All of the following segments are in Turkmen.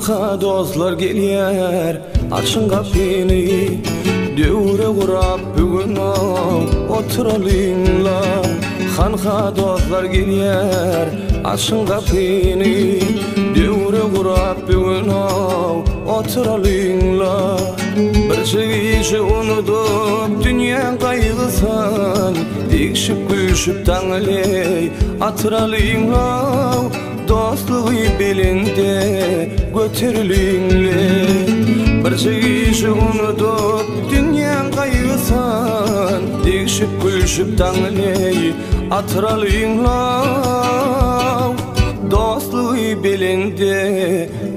Hanha dostlar gelýär, açyň gapyny, Döwre gurap bu gün oturalyň-la. Hanha dostlar gelýär, açyň gapyny, Döwre gurap bu gün oturalyň-la. Birje gije unudyp dünýäň gaýgysyn, Degşip gülşüp daňyleý atyralyň-la. Dostlugy belende götereliň-le. Birje gije unudyp dünýäň gaýgysyn, Degşip gülşüp daňyleý atyralyň-la. Dostlugy belende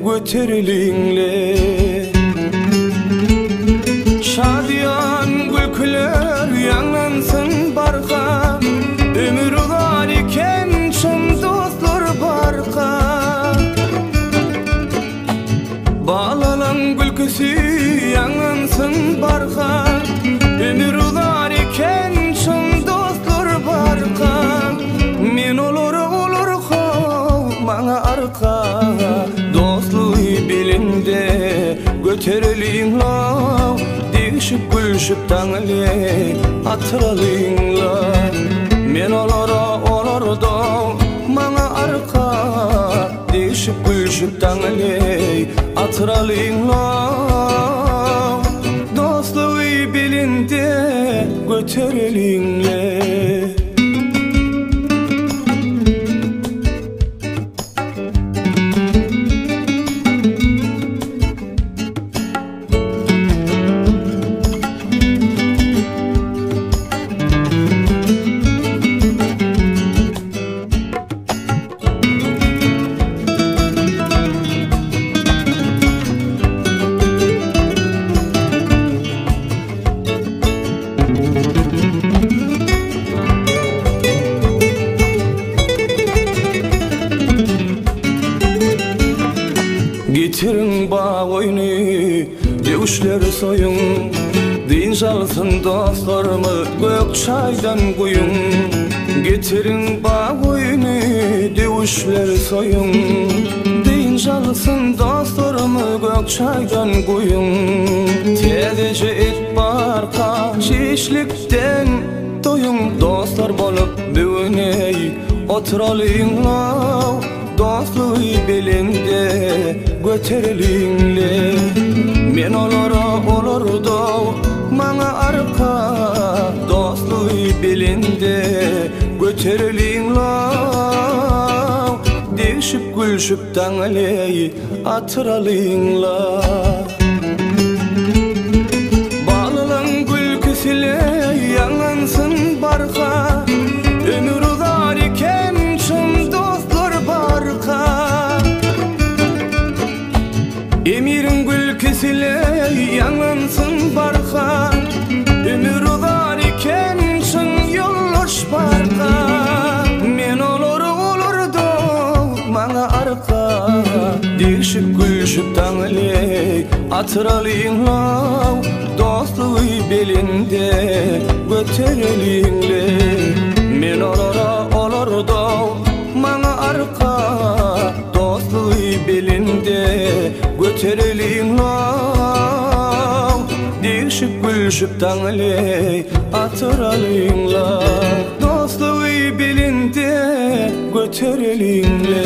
götereliň-le. Şadyýan gülküler ýaňlansyn barha, Ömür uzar eken çyn dostlar barka. Balalaň gülküsi ýaňlansyn barha, Ömür uzar eken çyn dostlar barka. Men olara olar how maňa arka, Dostlugy belende götereliň-law, Degşip gülşüp daňyly atyralyň-la. Men olara olar-da maňa arka, Degşip gülşüp daňyly atyralyň-law, Dostlugy belende götereliň-le. Getiriň bag oýny, döwüşleri soýuň, Dynç alsyn dostlarymyz gök çaýdan guýuň. Getiriň bag oýny, döwüşleri soýuň, Dynç alsyn dostlarymyz gök çaýdan guýuň. Täzeje et barka çişlikden doýuň, Dostlar bolup büwün-eý oturalyň-law, Dostlugy belende götereliň-le. Men olara olar-da maňa arka, Dostlugy belende götereliň-law, Degşip gülşüp daňyleý atyralyň-la. Balalaň gülküsile ýaňlansyn barha, Ömür uzar eken çyn dostlar barka. Emiriň gülküsile ýaňlansyn barha, Ömür uzar eken çyn ýoldaş barka. Men olary olar-da maňa arka, Degşip gülşüp daňyleý atyralyň-law, Dostlugy belende götereliň-le. Men olara olar-da maňa arka, Dostlugy belende götereliň-law, Degşip gülşüp daňyleý atyralyň-la. Dostlugy belende götereliň-le.